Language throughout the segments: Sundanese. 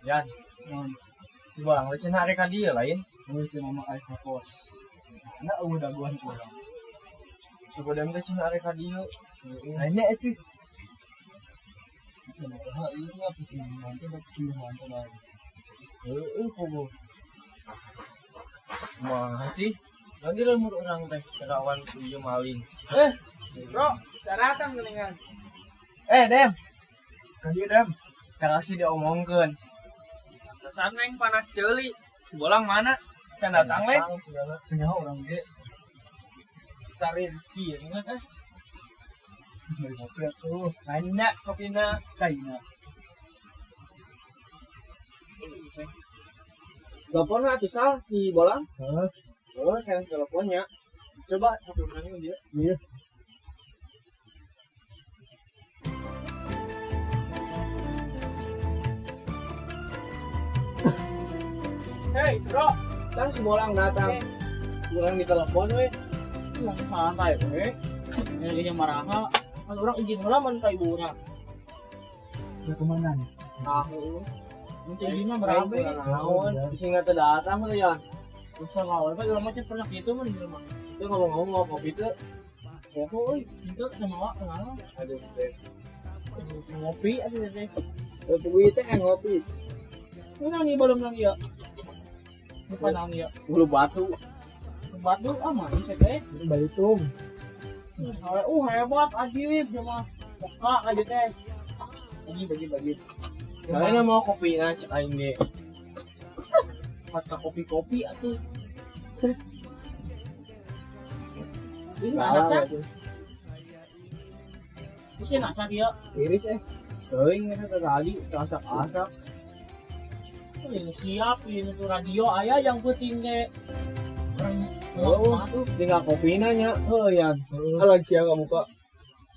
Yan. Si Bolang we cenah arek ka dieu lain. Euy cenah mah aya ka kos. Na eueuh dagoan urang. Coba dem teh cenah arek ka dieu. Nanya itu. Cenah teh ieu mah pikiran teh bak ciuman teh bae. Heeh kubu. Kumaha sih? Lagi lemur urang teh kerawan ieu maling. Eh, bro, daratan geningan. Eh, Dem, Ka dieu Dem. karasi diomongkeun. Kesan neng panas ceuli. Si Bolang mana? Can datang le. Teu nyaho urang ge. Cari rezeki ya kan eh. Beli kopi atuh. Nanya kopina. Kaina. Telepon atuh sal si Bolang. Heeh. Oh, saya teleponnya. Coba satu orangnya dia. Iya. Hei, bro. Kan si Bolang datang. Kurang ditelepon we. Urang santai we. Ini maraha. Kan urang izin heula mun ka ibu urang. Udah kemana nih? Nah, heueuh. Mun teh izinna berabe. Naon, bisi nggak teu datang tuh ya. Usah ngawe pak urang mah can pernah kitu mah di rumah. Itu ngomong-ngomong mau kopi tuh. Poho euy, henteu sama wa kenal. Aduh, deh. Ngopi atuh teh. Tunggu itu kan ngopi. Nang ieu belum nang ieu. Bukan nang ieu. Bulu batu. Batu ah manis teh. Ini Balitung. Hebat ajib sama peka aja teh. Bagi bagi bagi. Kalian mau kopi nah cek aing ge. Mata kopi-kopi atuh. Ini Salah anak atuh. Mungkin asak ya. Iris eh. Teuing eta teh tadi asak-asak. Ini siap ini tuh radio ayah yang penting ge. Oh, tinggal kopina nya. Heuh yan. Kalau sia kabuka.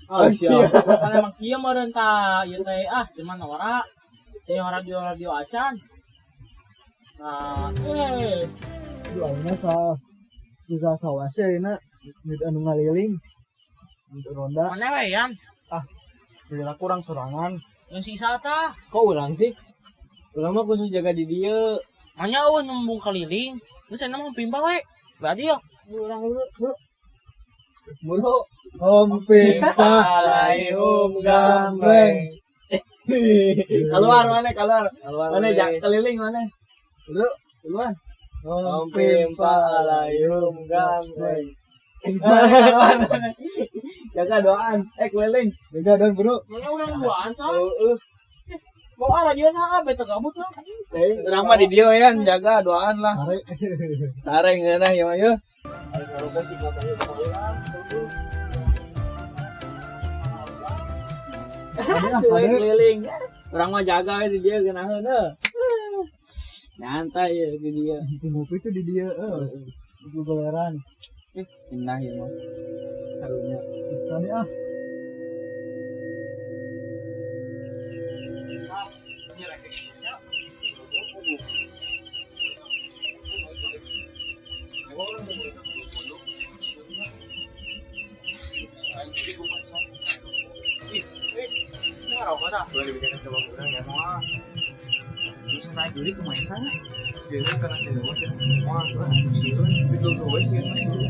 Oh, Ah, siap. sia. Kan emang kieu meureun tah ieu teh ah cuman ora. Ini radio-radio acan. Nah, eh Aduh, ayeuna sa juga sawasnya ayeuna nu anu ngaliling. Untuk ronda. mana we yan? Bila kurang sorangan. Yang sisa tah. Kok urang sih? Urang mah khusus jaga di dieu. Manya eueuh nembung keliling. Terus cenah mah pimpah we. Berarti yo. Urang dulu, bro. Bro. Om pimpa Alaihum gambreng. Keluar mana keluar. Keluar Mana jak keliling mana? Bro, keluar. Om pimpa alaihum gambreng. Keluar mana? Jaga doaan. Eh keliling. Jaga dan bro. Mana urang duaan tah. Heeh. Bawa radio saha beta gabut lah. Urang mah di dieu ya, jaga doaan lah. Sare. Sare ngeunah ieu mah yeuh. Suwe keliling. Urang mah jaga we di dieu geunaheun heuh. Nyantai ya di dieu. Ngopi itu di dia. Itu goleran. Indah ieu mah. Karunya. Tadi ah. Boleh dibikin coba urang ya. Bisa naik dulu kumaha sana. Sieun karena sieun mah cenah. Wah, sieun itu we sieun mah sieun.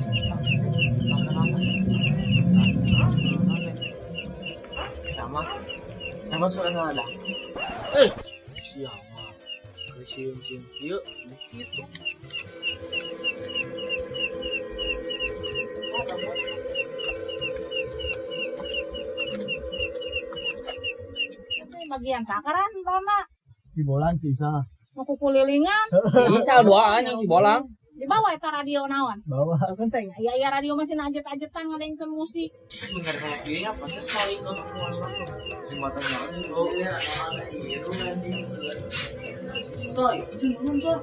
Sama. Sama suara ada. Eh, siapa? Ke sieun-sieun kieu kitu. Itu bagian takaran ronda Si Bolang si Isa. mau kukulilingan Bisa duaan yang si Bolang. di bawah eta radio naon Bawa. penting iya iya radio masih ajet-ajetan ngadengkeun musik Bener kayak gini apa sih saling Kesempatan banget bro. Soy, itu belum soy.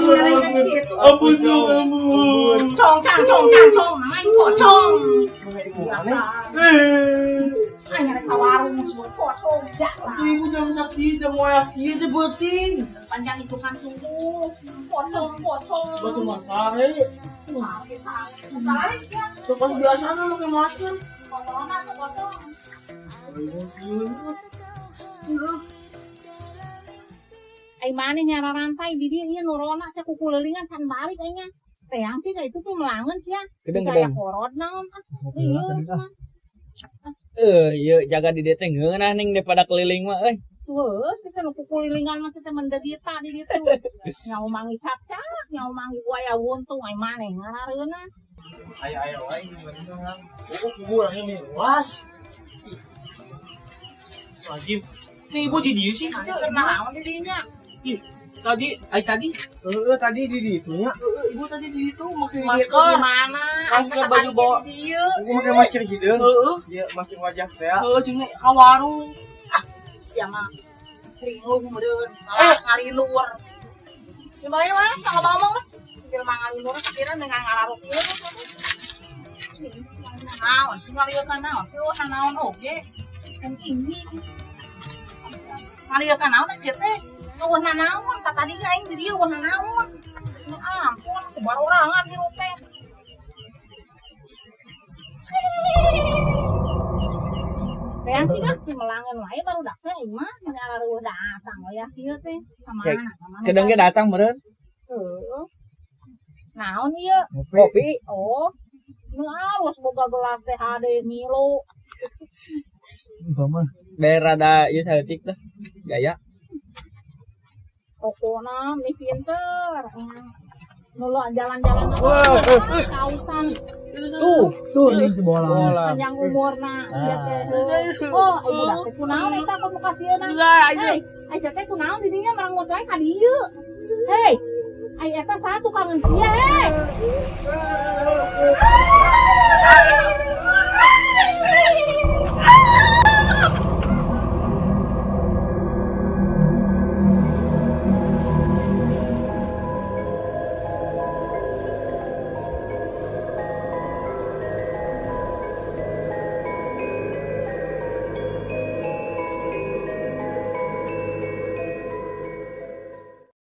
Ampun, ampun. Cong cang cong cang cong, aing pocong. Biasa. Aing rek ka warung pocong jalan. Ibu jam sakieu jam moal kieu teh beuting. Panjang isukan sungguh. Pocong pocong. Batu sare. Sare sare. Sare sia. Sok pas biasana make masker. Corona tuh pocong. Ai maneh nyara rantai di dieu ieu nu rona sia kukulilingan can balik aing nya. Teang sih itu tuh melangeun sia. Gedeng Bisa aya gedeng. korot naon ah. Lieur mah. Ieu jaga di dieu teh ngeunah ning daripada keliling mah euy. Tuh, sih teh nu kukulilingan mah sih teh mendegita di ditu. Nyawa mangi capcak, nyawa mangi buaya wuntung ai maneh ngarareuna. Aya-aya wae gimana. Oh, kubu orangnya luas. Wajib. Nih ibu di dieu sih. Maneh keur naon di dinya? Ih, tadi, ai tadi, Heeh, tadi di ditu nya. ibu tadi di ditu make Di ditu masker. Gimana? Masker baju bawa. Di dieu. Aku pakai masker hideung. Heeh, Dia masih wajah teh. ya. heeh jeung ka warung. Sia mah ringlung meureun, malah ngarilur. Si bae lah, kalau ngomong lah. Jelema ngarilur kira dengan ngalaruk ieu. Naon sih ngalieurkeun naon sih oh naon oge. Kan ini. Ngalieurkeun naon sih teh? Eueuh naon, tah tadi ge aing di dieu eueuh naon. Ya ampun, kubarorangan hirup teh. Teang sih kan melangan wae baru dak teh aing mah mun areueuh datang we ya kieu teh. Ka mana? Ka mana? Kedeng ge datang meureun. Heeh. Naon ieu? Kopi. Oh. Nu alus boga gelas teh hade ngilu. Mah. Biar rada ieu saeutik teh. Gaya. Pokona meni pinter. Nu lo jalan-jalan Wah, kausan Tuh, Tuh nih si bola. bola. panjang umurna sia teh. Oh, ibu dak teh kunaon eta kamu kasieuna? Enggak, Hei, ai sia teh kunaon di dinya merengut wae ka dieu. Hei, ai eta saha tukangan sia, hei.